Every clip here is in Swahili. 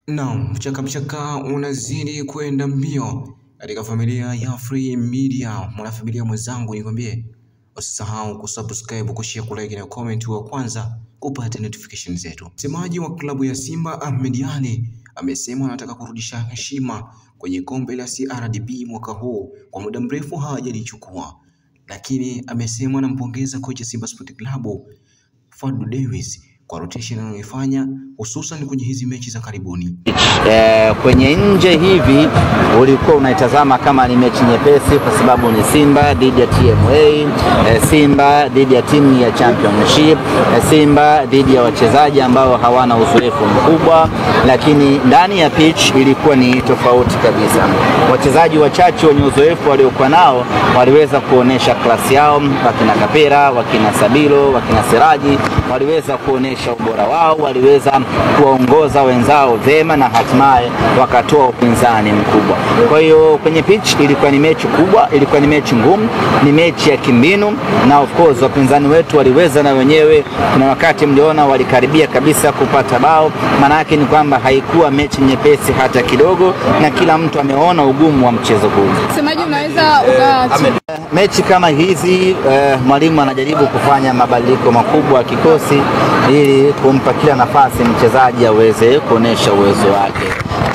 Naam, mchaka mchaka unazidi kwenda mbio katika familia ya Free Media. Mwanafamilia mwenzangu, nikwambie usisahau kusubscribe, kushare, kulike na comment wa kwanza kupata notification zetu. Msemaji wa klabu ya Simba Ahmed Ally amesema anataka kurudisha heshima kwenye kombe la CRDB mwaka huu, kwa muda mrefu hawajalichukua. Lakini amesema anampongeza kocha Simba Sport Club Fadlu Davis kwa rotation anayoifanya hususan kwenye hizi mechi za karibuni. Kwenye nje hivi ulikuwa unaitazama kama ni mechi nyepesi kwa sababu ni Simba dhidi ya TMA, Simba dhidi ya timu ya Championship, Simba dhidi ya wachezaji ambao hawana uzoefu mkubwa, lakini ndani ya pitch ilikuwa ni tofauti kabisa. Wachezaji wachache wenye uzoefu waliokuwa nao waliweza kuonesha klasi yao, wakina Kapera, wakina Sabilo, wakina Seraji waliweza kuonesha ubora wao, waliweza kuwaongoza wenzao vema na hatimaye wakatoa upinzani mkubwa. Kwa hiyo kwenye pitch ilikuwa ni mechi kubwa, ilikuwa ni mechi ngumu, ni mechi ya kimbinu, na of course wapinzani wetu waliweza na wenyewe. Kuna wakati mliona walikaribia kabisa kupata bao. Maana yake ni kwamba haikuwa mechi nyepesi hata kidogo, na kila mtu ameona ugumu wa mchezo huu. Semaji, unaweza mechi kama hizi mwalimu anajaribu kufanya mabadiliko makubwa kikosi ili kumpa kila nafasi mchezaji aweze kuonesha uwezo wake.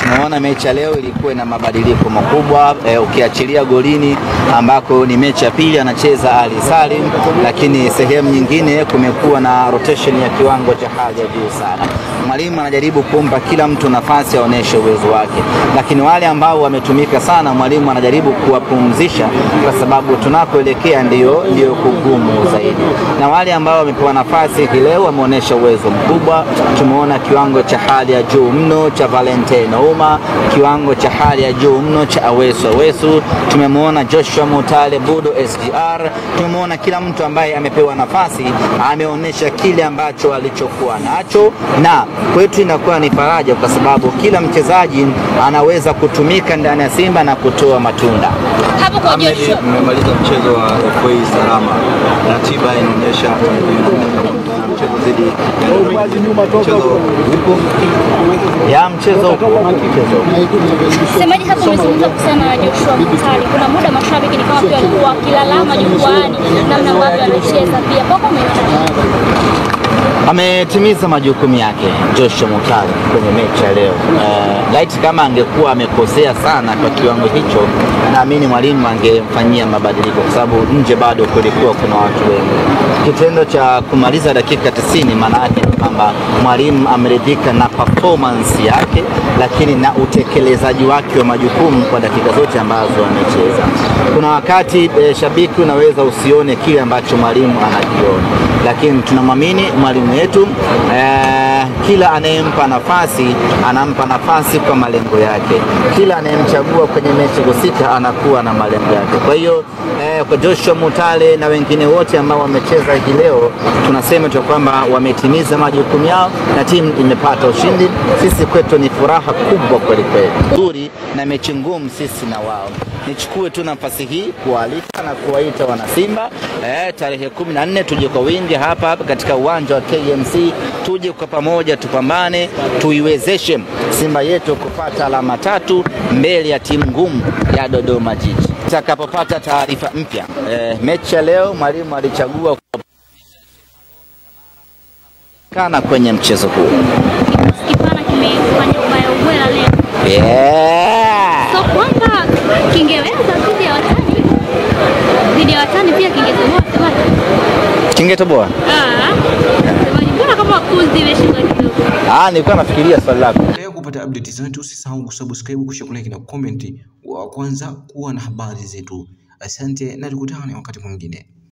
Tunaona mechi ya leo ilikuwa na mabadiliko makubwa, ukiachilia golini ambako ni mechi ya pili anacheza Ali Salim, lakini sehemu nyingine kumekuwa na rotation ya kiwango cha hali ya juu sana. Mwalimu anajaribu kumpa kila mtu nafasi aoneshe uwezo wake, lakini wale ambao wametumika sana mwalimu anajaribu kuwapumzisha kwa sababu tunakoelekea ndio kugumu zaidi. Na wale ambao wamepewa nafasi hii leo wameonesha uwezo mkubwa. Tumeona kiwango cha hali ya juu mno cha Valentine Ouma, kiwango cha hali ya juu mno cha Awesu Awesu, tumemuona Joshua Mutale Budo SGR, tumemuona kila mtu ambaye amepewa nafasi ameonesha kile ambacho alichokuwa nacho, na kwetu inakuwa ni faraja kwa sababu kila mchezaji anaweza kutumika ndani ya Simba na kutoa matunda. Hapo kwa Joshua, mmemaliza mchezo wa FA salama, ratiba inaonyesha mchezo dhidi mchezo upo ya mchezo upo. Semaji, hapo umezungumza kuhusiana na Joshua Mutale. Kuna muda mashabiki ni kama pia walikuwa wakilalama jukwaani namna ambavyo anacheza, pia kwako ametimiza majukumu yake Joshua Mutale kwenye mechi ya leo. Laiti kama angekuwa amekosea sana kwa kiwango hicho, naamini mwalimu angemfanyia mabadiliko kwa sababu nje bado kulikuwa kuna watu wengi. Kitendo cha kumaliza dakika 90 maana yake ni kwamba mwalimu ameridhika na performance yake, lakini na utekelezaji wake wa majukumu kwa dakika zote ambazo amecheza. Kuna wakati shabiki unaweza usione kile ambacho mwalimu anakiona, lakini tunamwamini mwalimu wetu. Kila anayempa nafasi anampa nafasi kwa malengo yake, kila anayemchagua kwenye mechi husika anakuwa na malengo yake. Kwa hiyo kwa Joshua Mutale na wengine wote ambao wamecheza hii leo, tunasema tu kwamba wametimiza majukumu yao na timu imepata ushindi. Sisi kwetu ni furaha kubwa kweli kweli, nzuri na mechi ngumu sisi na wao. Nichukue tu nafasi hii kualika na kuwaita wana Simba tarehe 14 tuje kwa wingi hapa katika uwanja wa KMC, tuje kwa pamoja tupambane, tuiwezeshe Simba yetu kupata alama 3 mbele ya timu ngumu ya Dodoma Jiji. Tutakapopata taarifa mpya. Mechi ya leo mwalimu alichagua kana kwenye mchezo huu. Kipana kimefanya ubaya ubwela leo. So kwamba kingeweza dhidi ya watani. Dhidi ya watani pia kingetoboa semaji. Kingetoboa? Semaji, mbona kama kuzi imeshinda kidogo? Nilikuwa nafikiria swali lako. Leo kupata update zetu usisahau kusubscribe, kushare, kulike na comment wa kwanza kuwa na habari zetu. Asante na tukutane wakati mwingine.